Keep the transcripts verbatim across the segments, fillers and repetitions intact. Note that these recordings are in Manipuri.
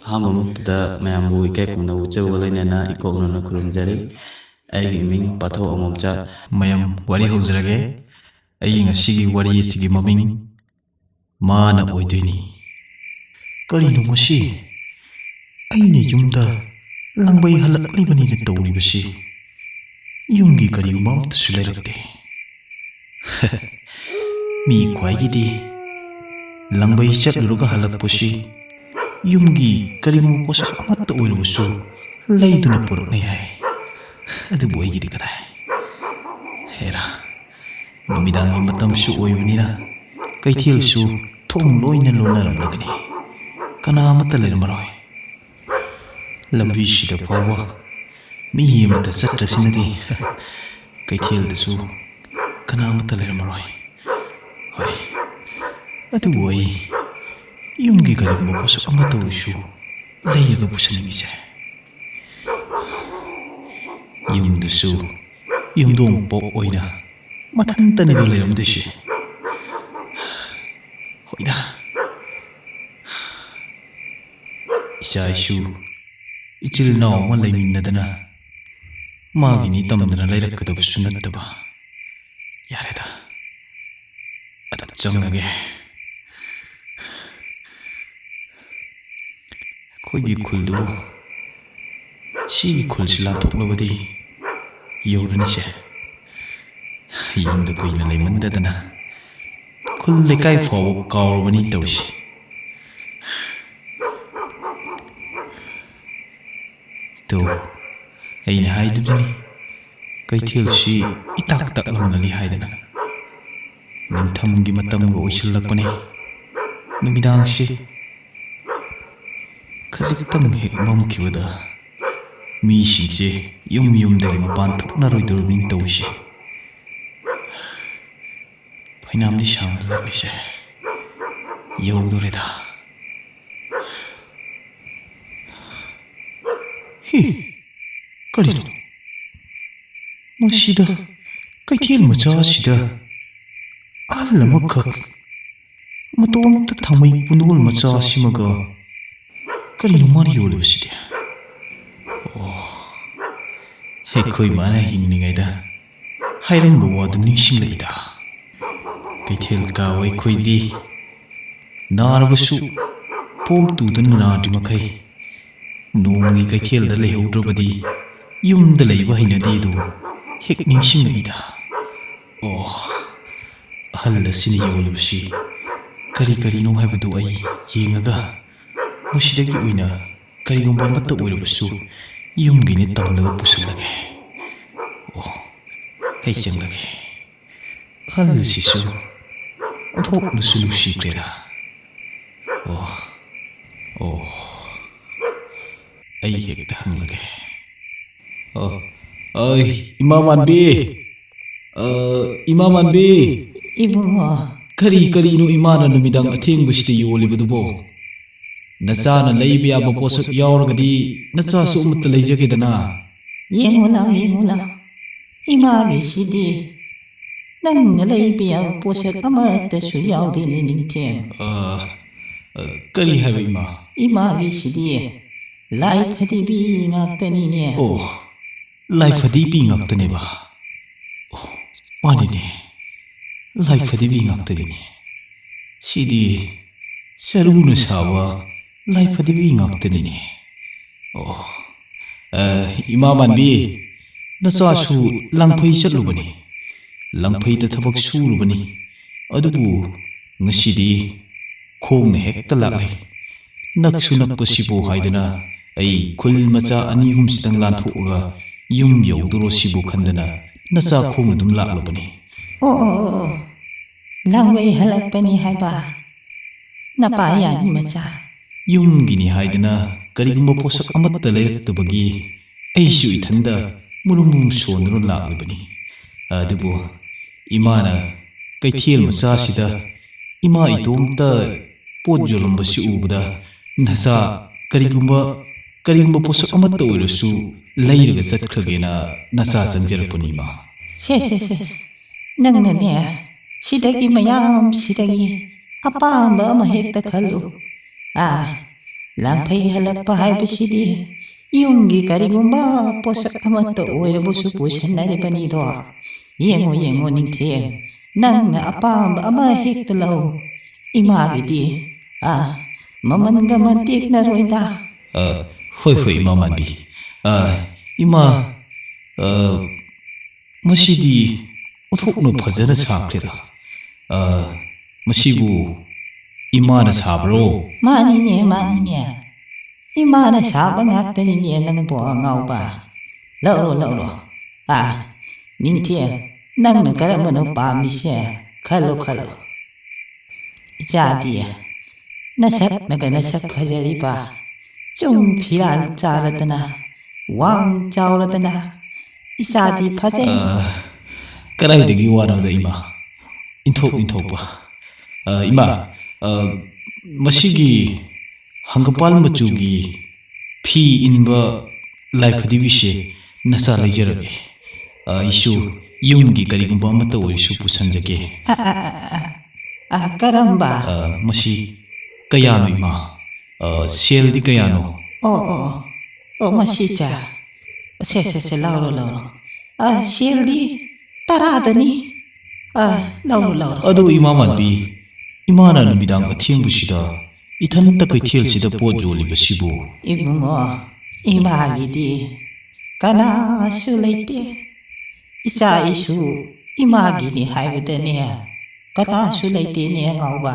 ꯑꯍꯥꯟꯕ ꯃꯛꯇꯗ ꯃꯌꯥꯝꯕꯨ ꯏꯀꯥꯏ ꯈꯨꯝꯅꯕ ꯎꯠꯆꯕꯒ ꯂꯣꯏꯅꯅ ꯏꯀꯣꯛ ꯅꯣꯟꯅ ꯈꯨꯔꯨꯝꯖꯔꯤ꯫ ꯑꯩꯒꯤ ꯃꯤꯡ ꯄꯥꯊꯧ ꯑꯉꯣꯝꯆꯥ꯫ ꯃꯌꯥꯝ, ꯋꯥꯔꯤ ꯍꯧꯖꯔꯒꯦ꯫ ꯑꯩꯒꯤ ꯉꯁꯤꯒꯤ ꯋꯥꯔꯤ ꯑꯁꯤꯒꯤ ꯃꯃꯤꯡ ꯃꯥꯅ ꯑꯣꯏꯗꯣꯏꯅꯤ꯫ ꯀꯔꯤꯅꯣ ꯉꯁꯤ ꯑꯩꯅ ꯌꯨꯝꯗ ꯂꯪꯕꯩ ꯍꯜꯂꯛꯂꯤꯕꯅꯤꯅ ꯇꯧꯔꯤꯕꯁꯤ? ꯌꯨꯝꯒꯤ ꯀꯔꯤꯒꯨꯝꯕ ꯑꯃꯠꯇꯁꯨ ꯂꯩꯔꯛꯇꯦ꯫ ꯃꯤ ꯈ꯭ꯋꯥꯏꯒꯤꯗꯤ ꯂꯪꯕꯩ ꯆꯠꯂꯨꯔꯒ ꯍꯜꯂꯛꯄꯁꯤ ꯌꯨꯝꯒꯤ ꯀꯔꯤꯒꯨꯝꯕ ꯄꯣꯠꯁꯛ ꯑꯃꯠꯇ ꯑꯣꯏꯔꯕꯁꯨ ꯂꯩꯗꯨꯅ ꯄꯨꯔꯛꯅꯩ ꯍꯥꯏ꯫ ꯑꯗꯨꯕꯨ ꯑꯩꯒꯤꯗꯤ ꯀꯗꯥꯏ? ꯍꯦꯔꯥ, ꯅꯨꯃꯤꯗꯥꯡꯒꯤ ꯃꯇꯝꯁꯨ ꯑꯣꯏꯕꯅꯤꯅ ꯀꯩꯊꯦꯜꯁꯨ ꯊꯣꯡ ꯂꯣꯏꯅ ꯂꯣꯟꯅꯔꯝꯂꯒꯅꯤ꯫ ꯀꯅꯥ ꯑꯃꯠꯇ ꯂꯩꯔꯝꯃꯔꯣꯏ꯫ ꯂꯝꯕꯤꯁꯤꯗ ꯐꯥꯎꯕ ꯃꯤ ꯑꯃꯠꯇ ꯆꯠꯇ꯭ꯔꯁꯤꯅꯗꯤ ꯀꯩꯊꯦꯜꯗꯁꯨ ꯀꯅꯥ ꯑꯃꯠꯇ ꯂꯩꯔꯝꯃꯔꯣꯏ꯫ ꯍꯣꯏ, ꯑꯗꯨꯕꯨ ꯑꯩ ꯌꯨꯝꯒꯤ ꯀꯔꯤꯒꯨꯝꯕ ꯄꯣꯠꯁꯛ ꯑꯃꯠꯇ ꯑꯣꯏꯁꯨ ꯂꯩꯔꯒ ꯄꯨꯁꯟꯅꯤꯡꯉꯤꯁꯦ꯫ ꯌꯨꯝꯗꯨꯁꯨ ꯌꯨꯝꯗꯣꯡ ꯄꯣꯛ ꯑꯣꯏꯅ ꯃꯊꯟꯇꯅꯤꯗꯣ ꯂꯩꯔꯝꯗꯣꯏꯁꯦ꯫ ꯍꯣꯏꯗ, ꯏꯆꯥ ꯏꯁꯨ, ꯏꯆꯤꯜ ꯏꯅꯥꯎ ꯑꯃ ꯂꯩꯃꯤꯟꯅꯗꯅ ꯃꯥꯒꯤꯅꯤ ꯇꯝꯗꯅ ꯂꯩꯔꯛꯀꯗꯕꯁꯨ ꯅꯠꯇꯕ꯫ ꯌꯥꯔꯦꯗ, ꯑꯗꯨꯝ ꯆꯪꯉꯒꯦ꯫ ꯑꯩꯈꯣꯏꯒꯤ ꯈꯨꯜꯗꯨ, ꯁꯤꯒꯤ ꯈꯨꯜꯁꯤ ꯂꯥꯟꯊꯣꯛꯂꯕꯗꯤ ꯌꯧꯔꯅꯤꯁꯦ꯫ ꯌꯨꯝꯗ ꯀꯨꯏꯅ ꯂꯩꯃꯟꯗꯗꯅ ꯈꯨꯜ ꯂꯩꯀꯥꯏ ꯐꯥꯎꯕ ꯀꯥꯎꯔꯕꯅꯤ ꯇꯧꯔꯤꯁꯤ꯫ ꯇꯨ, ꯑꯩꯅ ꯍꯥꯏꯗꯨꯅꯤ, ꯀꯩꯊꯦꯜꯁꯤ ꯏꯇꯥꯛ ꯇꯥꯛꯂꯝꯂꯅꯤ ꯍꯥꯏꯗꯅ꯫ ꯅꯤꯡꯊꯝꯒꯤ ꯃꯇꯝꯒ ꯑꯣꯏꯁꯤꯜꯂꯛꯄꯅꯤ꯫ ꯅꯨꯃꯤꯗꯥꯡꯁꯤ ꯈꯖꯤꯛꯇꯪ ꯍꯦꯛ ꯃꯝꯈꯤꯕꯗ ꯃꯤꯁꯤꯡꯁꯦ ꯌꯨꯝ ꯌꯨꯝꯗꯒꯤ ꯃꯄꯥꯟ ꯊꯣꯛꯅꯔꯣꯏꯗꯧꯔꯤꯕꯅꯤ ꯇꯧꯔꯤꯁꯦ꯫ ꯐꯩꯅꯥꯝꯗꯤ ꯁꯥꯡꯅ ꯂꯥꯛꯂꯤꯁꯦ ꯌꯧꯗꯣꯔꯦꯗ꯫ ꯍꯤ, ꯀꯔꯤꯅꯣ? ꯃꯁꯤꯗ ꯀꯩꯊꯦꯜ ꯃꯆꯥ ꯑꯁꯤꯗ ꯑꯍꯜ ꯑꯃꯈꯛ ꯃꯇꯣꯝꯇ ꯊꯥꯡꯃꯩ ꯄꯨꯟꯗꯣꯜ ꯃꯆꯥ ꯑꯁꯤꯃꯒ ꯀꯔꯤꯅꯣ ꯃꯥꯅ ꯌꯣꯜꯂꯤꯕꯁꯤꯗꯤ? ꯑꯣ, ꯑꯩꯈꯣꯏ ꯃꯥꯅ ꯍꯤꯡꯂꯤꯉꯩꯗ ꯍꯥꯏꯔꯝꯕ ꯋꯥꯗꯨ ꯅꯤꯡꯁꯤꯡꯂꯛꯏꯗ꯫ ꯀꯩꯊꯦꯜ ꯀꯥꯕ ꯑꯩꯈꯣꯏꯗꯤ ꯅꯥꯔꯕꯁꯨ ꯄꯣꯛ ꯇꯨꯗꯨꯅ ꯅꯥꯗ꯭ꯔꯤ ꯃꯈꯩ ꯅꯣꯡꯃꯒꯤ ꯀꯩꯊꯦꯜꯗ ꯂꯩꯍꯧꯗ꯭ꯔꯕꯗꯤ ꯌꯨꯝꯗ ꯂꯩꯕ ꯍꯩꯅꯗꯦꯗꯨ ꯍꯦꯛ ꯅꯤꯡꯁꯤꯡꯂꯛꯏꯗ꯫ ꯑꯣ, ꯑꯍꯜ ꯑꯁꯤꯅ ꯌꯣꯜꯂꯤꯕꯁꯤ ꯀꯔꯤ ꯀꯔꯤꯅꯣ ꯍꯥꯏꯕꯗꯨ ꯑꯩ ꯌꯦꯡꯉꯒ ꯃꯁꯤꯗꯒꯤ ꯑꯣꯏꯅ ꯀꯔꯤꯒꯨꯝꯕ ꯑꯃꯠꯇ ꯑꯣꯏꯔꯕꯁꯨ ꯌꯨꯝꯒꯤꯅꯤ ꯇꯝꯂꯒ ꯄꯨꯁꯤꯜꯂꯒꯦ꯫ ꯑꯣ, ꯑꯩ ꯆꯪꯂꯒꯦ꯫ ꯑꯍꯜ ꯑꯁꯤꯁꯨ ꯑꯣꯟꯊꯣꯛꯅꯁꯨ ꯅꯨꯡꯁꯤꯈ꯭ꯔꯦꯗ꯫ ꯑꯣ, ꯑꯣ, ꯑꯩ ꯍꯦꯛꯇ ꯍꯪꯂꯒꯦ꯫ ꯑꯣ, ꯑꯩ, ꯏꯃꯥ ꯃꯥꯟꯕꯤ! ꯑ, ꯏꯃꯥ ꯃꯥꯟꯕꯤ! ꯏꯕꯨꯡꯉꯣ꯫ ꯀꯔꯤ ꯀꯔꯤꯅꯣ ꯏꯃꯥꯅ ꯅꯨꯃꯤꯗꯥꯡ ꯑꯊꯦꯡꯕꯁꯤꯗ ꯌꯣꯜꯂꯤꯕꯗꯨꯕꯣ? ꯅꯆꯥꯅ ꯂꯩꯕ ꯌꯥꯕ ꯄꯣꯠꯁꯛ ꯌꯥꯎꯔꯒꯗꯤ ꯅꯆꯥꯁꯨ ꯑꯃꯠꯇ ꯂꯩꯖꯒꯦꯗꯅ꯫ ꯌꯦꯡꯉꯨ ꯂꯥꯎ, ꯌꯦꯡꯉꯨ ꯂꯥꯎ꯫ ꯏꯃꯥꯒꯤꯁꯤꯗꯤ ꯅꯪꯅ ꯂꯩꯕ ꯌꯥꯕ ꯄꯣꯠꯁꯛ ꯑꯃꯠꯇꯁꯨ ꯌꯥꯎꯗꯦꯅꯦ, ꯅꯤꯡꯊꯦꯝ꯫ ꯑ, ꯑ, ꯀꯔꯤ ꯍꯥꯏꯕ, ꯏꯃꯥ? ꯏꯃꯥꯒꯤꯁꯤꯗꯤ ꯂꯥꯏ ꯐꯗꯤꯕꯤ ꯉꯥꯛꯇꯅꯤꯅꯦ꯫ ꯑꯣ, ꯂꯥꯏ ꯐꯗꯤꯕꯤ ꯉꯥꯛꯇꯅꯦꯕ? ꯑꯣ, ꯃꯥꯅꯤꯅꯦ, ꯂꯥꯏ ꯐꯗꯤꯕꯤ ꯉꯥꯛꯇꯅꯤꯅꯦ꯫ ꯁꯤꯗꯤ ꯆꯔꯨꯅ ꯁꯥꯕ ꯂꯥꯏ ꯐꯗꯤꯕꯤ ꯉꯥꯛꯇꯅꯤꯅꯦ꯫ ꯑꯣ, ꯑ, ꯏꯃꯥ ꯃꯥꯟꯕꯤ, ꯅꯆꯥꯁꯨ ꯂꯥꯡꯐꯩ ꯆꯠꯂꯨꯕꯅꯤ, ꯂꯥꯡꯐꯩꯗ ꯊꯕꯛ ꯁꯨꯔꯨꯕꯅꯤ, ꯑꯗꯨꯕꯨ ꯉꯁꯤꯗꯤ ꯈꯣꯡꯅ ꯍꯦꯛꯇ ꯂꯥꯛꯂꯦ꯫ ꯅꯛꯁꯨ ꯅꯛꯄꯁꯤꯕꯨ ꯍꯥꯏꯗꯅ ꯑꯩ ꯈꯨꯜ ꯃꯆꯥ ꯑꯅꯤ ꯑꯍꯨꯝꯁꯤꯗꯪ ꯂꯥꯟꯊꯣꯛꯑꯒ ꯌꯨꯝ ꯌꯧꯗꯣꯔꯣ ꯁꯤꯕꯨ ꯈꯟꯗꯅ ꯅꯆꯥ ꯈꯣꯡꯅ ꯑꯗꯨꯝ ꯂꯥꯛꯂꯕꯅꯤ꯫ ꯑꯣ, ꯑꯣ, ꯑꯣ, ꯑꯣ꯫ ꯂꯥꯡꯕꯩ ꯍꯜꯂꯛꯄꯅꯤ ꯍꯥꯏꯕ? ꯅꯄꯥ ꯌꯥꯅꯤ ꯃꯆꯥ꯫ ꯌꯨꯝꯒꯤꯅꯤ ꯍꯥꯏꯗꯅ ꯀꯔꯤꯒꯨꯝꯕ ꯄꯣꯠꯁꯛ ꯑꯃꯠꯇ ꯂꯩꯔꯛꯇꯕꯒꯤ ꯑꯩꯁꯨ ꯏꯊꯟꯗ ꯃꯨꯔꯨꯝ ꯃꯨꯔꯨꯝ ꯁꯣꯟꯗꯨꯅ ꯂꯥꯛꯂꯤꯕꯅꯤ꯫ ꯑꯗꯨꯕꯨ ꯏꯃꯥꯅ ꯀꯩꯊꯦꯜ ꯃꯆꯥꯁꯤꯗ ꯏꯃꯥ ꯏꯇꯣꯝꯇ ꯄꯣꯠ ꯌꯣꯜꯂꯝꯕꯁꯤ ꯎꯕꯗ ꯅꯆꯥ ꯀꯔꯤꯒꯨꯝꯕ, ꯀꯔꯤꯒꯨꯝꯕ ꯄꯣꯠꯁꯛ ꯑꯃꯠꯇ ꯑꯣꯏꯔꯁꯨ ꯂꯩꯔꯒ ꯆꯠꯈ꯭ꯔꯒꯦꯅ ꯅꯆꯥ ꯆꯪꯖꯔꯛꯄꯅꯤ, ꯏꯃꯥ꯫ ꯁꯦ, ꯁꯦ, ꯁꯦ, ꯁꯦ꯫ ꯅꯪꯅꯅꯦ, ꯁꯤꯗꯒꯤ ꯃꯌꯥꯝꯁꯤꯗꯒꯤ ꯑꯄꯥꯝꯕ ꯑꯃ ꯍꯦꯛꯇ ꯈꯜꯂꯨ꯫ ꯑꯥ, ꯂꯥꯡꯐꯩ ꯍꯜꯂꯛꯄ ꯍꯥꯏꯕꯁꯤꯗꯤ ꯌꯨꯝꯒꯤ ꯀꯔꯤꯒꯨꯝꯕ ꯄꯣꯠꯁꯛ ꯑꯃꯠꯇ ꯑꯣꯏꯔꯕꯁꯨ ꯄꯨꯁꯟꯅꯔꯤꯕꯅꯤꯗꯣ꯫ ꯌꯦꯡꯉꯣ, ꯌꯦꯡꯉꯣ, ꯅꯤꯡꯊꯦꯝ, ꯅꯪꯅ ꯑꯄꯥꯝꯕ ꯑꯃ ꯍꯦꯛꯇ ꯂꯧ꯫ ꯏꯃꯥꯒꯤꯗꯤ, ꯑꯥ, ꯃꯃꯟꯒ ꯃꯟꯇꯦꯛꯅꯔꯣꯏꯗ꯫ ꯑ, ꯍꯣꯏ, ꯍꯣꯏ, ꯏꯃꯥ ꯃꯥꯟꯕꯤ꯫ ꯑ, ꯏꯃꯥ, ꯑ, ꯃꯁꯤꯗꯤ ꯑꯣꯟꯊꯣꯛꯅ ꯐꯖꯅ ꯁꯥꯈ꯭ꯔꯦꯗ꯫ ꯑ, ꯃꯁꯤꯕꯨ ꯏꯃꯥꯅ ꯁꯥꯕ꯭ꯔꯣ? ꯃꯥꯅꯤꯅꯦ, ꯃꯥꯅꯤꯅꯦ꯫ ꯏꯃꯥꯅ ꯁꯥꯕ ꯉꯥꯛꯇꯅꯤꯅꯦ ꯅꯪꯕꯨ ꯑꯉꯥꯎꯕ꯫ ꯂꯧꯔꯣ, ꯂꯧꯔꯣ꯫ ꯑꯥ, ꯅꯤꯡꯊꯦꯝ, ꯅꯪꯅ ꯀꯔꯝꯕꯅꯣ ꯄꯥꯝꯃꯤꯁꯦ? ꯈꯜꯂꯣ, ꯈꯜꯂꯣ꯫ ꯏꯆꯥꯗꯤ, ꯅꯁꯛꯅꯒ ꯅꯁꯛ ꯐꯖꯔꯤꯕ, ꯆꯨꯡ ꯐꯤꯔꯥꯜ ꯆꯥꯔꯗꯅ, ꯋꯥꯡ ꯆꯥꯎꯔꯗꯅ, ꯏꯆꯥꯗꯤ ꯐꯖꯩ꯫ ꯑ, ꯀꯗꯥꯏꯗꯒꯤ ꯋꯥꯅꯣꯗ, ꯏꯃꯥ? ꯏꯟꯊꯣꯛ ꯏꯟꯊꯣꯛꯄ꯫ ꯑ, ꯏꯃꯥ, ꯑ, ꯃꯁꯤꯒꯤ ꯍꯪꯒꯄꯥꯜ ꯃꯆꯨꯒꯤ ꯐꯤ ꯏꯟꯕ ꯂꯥꯏꯐꯗꯤꯕꯤꯁꯦ ꯅꯆꯥ ꯂꯩꯖꯔꯒꯦ꯫ ꯑ, ꯑꯩꯁꯨ ꯌꯨꯝꯒꯤ ꯀꯔꯤꯒꯨꯝꯕ ꯑꯃꯠꯇ ꯑꯣꯏꯔꯁꯨ ꯄꯨꯁꯟꯖꯒꯦ꯫ ꯑ, ꯑ, ꯑ, ꯑ, ꯑ, ꯀꯔꯝꯕ? ꯑ, ꯃꯁꯤ ꯀꯌꯥꯅꯣ, ꯏꯃꯥ? ꯑ, ꯁꯦꯜꯗꯤ ꯀꯌꯥꯅꯣ? ꯑꯣ, ꯑꯣ, ꯑꯣ꯫ ꯑꯣ, ꯃꯁꯤꯁꯦ꯫ ꯁꯦ, ꯁꯦ, ꯁꯦ, ꯂꯧꯔꯣ, ꯂꯧꯔꯣ꯫ ꯑ, ꯁꯦꯜꯗꯤ ꯇꯔꯥꯗꯅꯤ꯫ ꯑ, ꯂꯧꯔꯣ, ꯂꯧꯔꯣ꯫ ꯑꯗꯨ ꯏꯃꯥ ꯃꯥꯟꯕꯤ, ꯏꯃꯥꯅ ꯅꯨꯃꯤꯗꯥꯡ ꯑꯊꯦꯡꯕꯁꯤꯗ ꯏꯊꯟꯇ ꯀꯩꯊꯦꯜꯁꯤꯗ ꯄꯣꯠ ꯌꯣꯜꯂꯤꯕꯁꯤꯕꯨ? ꯏꯕꯨꯡꯉꯣ, ꯏꯃꯥꯒꯤꯗꯤ ꯀꯅꯥꯁꯨ ꯂꯩꯇꯦ꯫ ꯏꯆꯥ ꯏꯁꯨ ꯏꯃꯥꯒꯤꯅꯤ ꯍꯥꯏꯕꯗꯅꯦ, ꯀꯅꯥꯁꯨ ꯂꯩꯇꯦꯅꯦ ꯑꯉꯥꯎꯕ꯫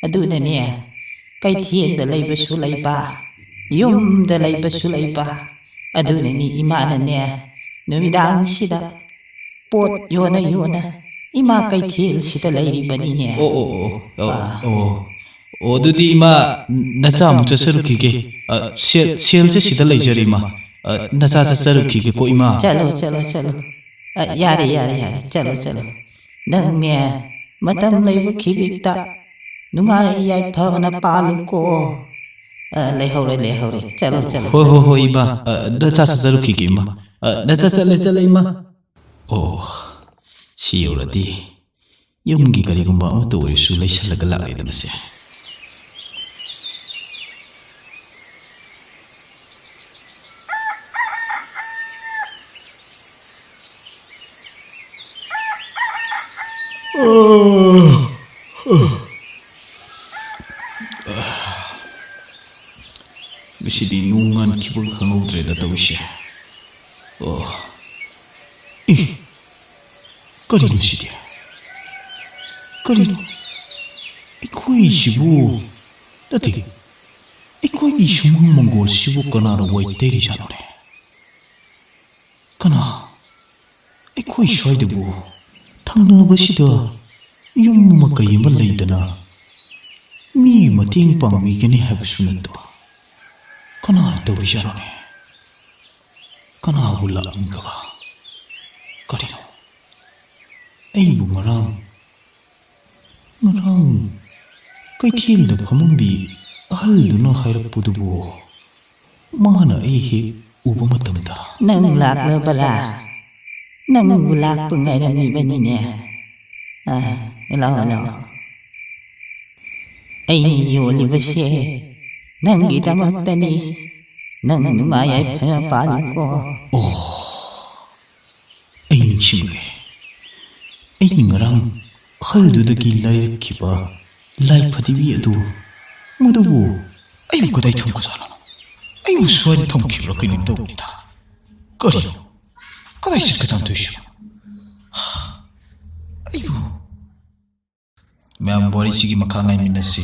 ꯑꯗꯨꯅꯅꯦ, ꯀꯩꯊꯦꯜꯗ ꯂꯩꯕꯁꯨ ꯂꯩꯕ, ꯌꯨꯝꯗ ꯂꯩꯕꯁꯨ ꯂꯩꯕ꯫ ꯑꯗꯨꯅꯅꯤ ꯏꯃꯥꯅꯅꯦ, ꯅꯨꯃꯤꯗꯥꯡꯁꯤꯗ ꯄꯣꯠ ꯌꯣꯟꯅ ꯌꯣꯟꯅ ꯏꯃꯥ ꯀꯩꯊꯦꯜꯁꯤꯗ ꯂꯩꯔꯤꯕꯅꯤꯅꯦ꯫ ꯑꯣ, ꯑꯣ, ꯑꯣ, ꯑꯣ, ꯑꯥ꯫ ꯑꯣ꯫ ꯑꯣ, ꯑꯗꯨꯗꯤ ꯏꯃꯥ, ꯅꯆꯥ ꯑꯃꯨꯛ ꯆꯠꯆꯔꯨꯈꯤꯒꯦ꯫ ꯑ, ꯁꯦꯜ, ꯁꯦꯜꯁꯦ ꯁꯤꯗ ꯂꯩꯖꯔꯦ, ꯏꯃꯥ꯫ ꯑ, ꯅꯆꯥ ꯆꯠꯆꯔꯨꯈꯤꯒꯦꯀꯣ, ꯏꯃꯥ꯫ ꯆꯠꯂꯣ, ꯆꯠꯂꯣ, ꯆꯠꯂꯣ꯫ ꯑ, ꯌꯥꯔꯦ, ꯌꯥꯔꯦ, ꯌꯥꯔꯦ꯫ ꯆꯠꯂꯣ, ꯆꯠꯂꯣ꯫ ꯅꯪꯅꯦ, ꯃꯇꯝ ꯂꯩꯕ ꯈꯤꯕꯤꯛꯇ ꯅꯨꯡꯉꯥꯏ ꯌꯥꯏꯐꯕꯅ ꯄꯥꯜꯂꯨꯀꯣ꯫ ꯑ, ꯂꯩꯍꯧꯔꯦ, ꯂꯩꯍꯧꯔꯦ꯫ ꯆꯠꯂꯣ, ꯆꯠꯂꯣ, ꯍꯣꯏ, ꯍꯣꯏ, ꯆꯠꯂꯣ꯫ ꯍꯣꯏ, ꯏꯃꯥ꯫ ꯑ, ꯅꯆꯥ ꯆꯠꯆꯔꯨꯈꯤꯒꯦ, ꯏꯃꯥ꯫ ꯑ, ꯅꯆꯥ ꯆꯠꯂꯦ, ꯆꯠꯂꯦ, ꯏꯃꯥ꯫ ꯑꯣ, ꯁꯤ ꯌꯧꯔꯗꯤ ꯌꯨꯝꯒꯤ ꯀꯔꯤꯒꯨꯝꯕ ꯑꯃꯠꯇ ꯑꯣꯏꯔꯁꯨ ꯂꯩꯁꯜꯂꯒ ꯂꯥꯛꯂꯦꯗꯅ ꯁꯦ꯫ ꯉꯁꯤꯗꯤ ꯅꯣꯡ ꯉꯥꯟꯈꯤꯕ ꯈꯪꯍꯧꯗ꯭ꯔꯦꯗ ꯇꯧꯔꯤꯁꯦ꯫ ꯑꯣ꯫ ꯑꯦ꯫ ꯀꯔꯤꯅꯣ ꯁꯤꯗꯤ? ꯀꯔꯤꯅꯣ? ꯑꯩꯈꯣꯏꯁꯤꯕꯨ, ꯅꯠꯇꯦ, ꯑꯩꯈꯣꯏꯒꯤ ꯁꯨꯃꯥꯡ ꯃꯪꯒꯣꯜꯁꯤꯕꯨ ꯀꯅꯥꯅ ꯋꯥꯏ ꯇꯩꯔꯤꯖꯥꯠꯅꯣꯅꯦ? ꯀꯅꯥ? ꯑꯩꯈꯣꯏ ꯁ꯭ꯋꯥꯏꯗꯕꯨ ꯊꯪꯅꯕꯁꯤꯗ ꯌꯨꯝ ꯑꯃ ꯀꯩ ꯑꯃ ꯂꯩꯗꯅ ꯃꯤꯒꯤ ꯃꯇꯦꯡ ꯄꯥꯡꯕꯤꯒꯅꯤ ꯍꯥꯏꯕꯁꯨ ꯅꯠꯇꯕ, ꯀꯅꯥꯅ ꯇꯧꯔꯤꯖꯥꯠꯅꯣꯅꯦ? ꯀꯅꯥꯕꯨ ꯂꯥꯛꯅꯤꯡꯈ꯭ꯔꯕ? ꯀꯔꯤꯅꯣ? ꯑꯩꯕꯨ ꯉꯔꯥꯡ, ꯉꯔꯥꯡ ꯀꯩꯊꯦꯜꯗ ꯐꯝꯃꯝꯕꯤ ꯑꯍꯜꯗꯨꯅ ꯍꯥꯏꯔꯛꯄꯗꯨꯕꯨ ꯃꯥꯅ ꯑꯩ ꯍꯦꯛ ꯎꯕ ꯃꯇꯝꯗ, "ꯅꯪ ꯂꯥꯛꯂꯕꯔꯥ? ꯅꯪꯕꯨ ꯂꯥꯛꯄ ꯉꯥꯏꯔꯝꯃꯤꯕꯅꯤꯅꯦ꯫ ꯑ, ꯂꯥꯛꯑꯣ, ꯂꯥꯛꯑꯣ꯫ ꯑꯩꯅ ꯌꯣꯜꯂꯤꯕꯁꯦ ꯅꯪꯒꯤꯗꯃꯛꯇꯅꯤ꯫ ꯅꯪ ꯅꯨꯡꯉꯥꯏ ꯌꯥꯏꯐꯅ ꯄꯥꯜꯂꯨꯀꯣ꯫" ꯑꯣ, ꯑꯩ ꯅꯤꯡꯁꯤꯡꯂꯦ꯫ ꯑꯩꯅ ꯉꯔꯥꯡ ꯑꯍꯜꯗꯨꯗꯒꯤ ꯂꯩꯔꯛꯈꯤꯕ ꯂꯥꯏ ꯐꯗꯤꯕꯤ ꯑꯗꯨ, ꯃꯗꯨꯕꯨ ꯑꯩꯕꯨ ꯀꯗꯥꯏ ꯊꯝꯈ꯭ꯔꯖꯥꯠꯅꯣ? ꯑꯩꯕꯨ ꯁ꯭ꯋꯥꯏꯗ ꯊꯝꯈꯤꯕ꯭ꯔꯥ ꯀꯩꯅꯣꯝ ꯇꯧꯕꯅꯤꯗ꯫ ꯀꯔꯤꯅꯣ? ꯀꯗꯥꯏ ꯆꯠꯈ꯭ꯔꯖꯥꯠꯅꯣ ꯇꯧꯔꯤꯁꯤꯕꯣ? ꯑꯩꯕꯨ꯫ ꯃꯌꯥꯝ ꯋꯥꯔꯤꯁꯤꯒꯤ ꯃꯈꯥ ꯉꯥꯏꯃꯤꯟꯅꯁꯤ꯫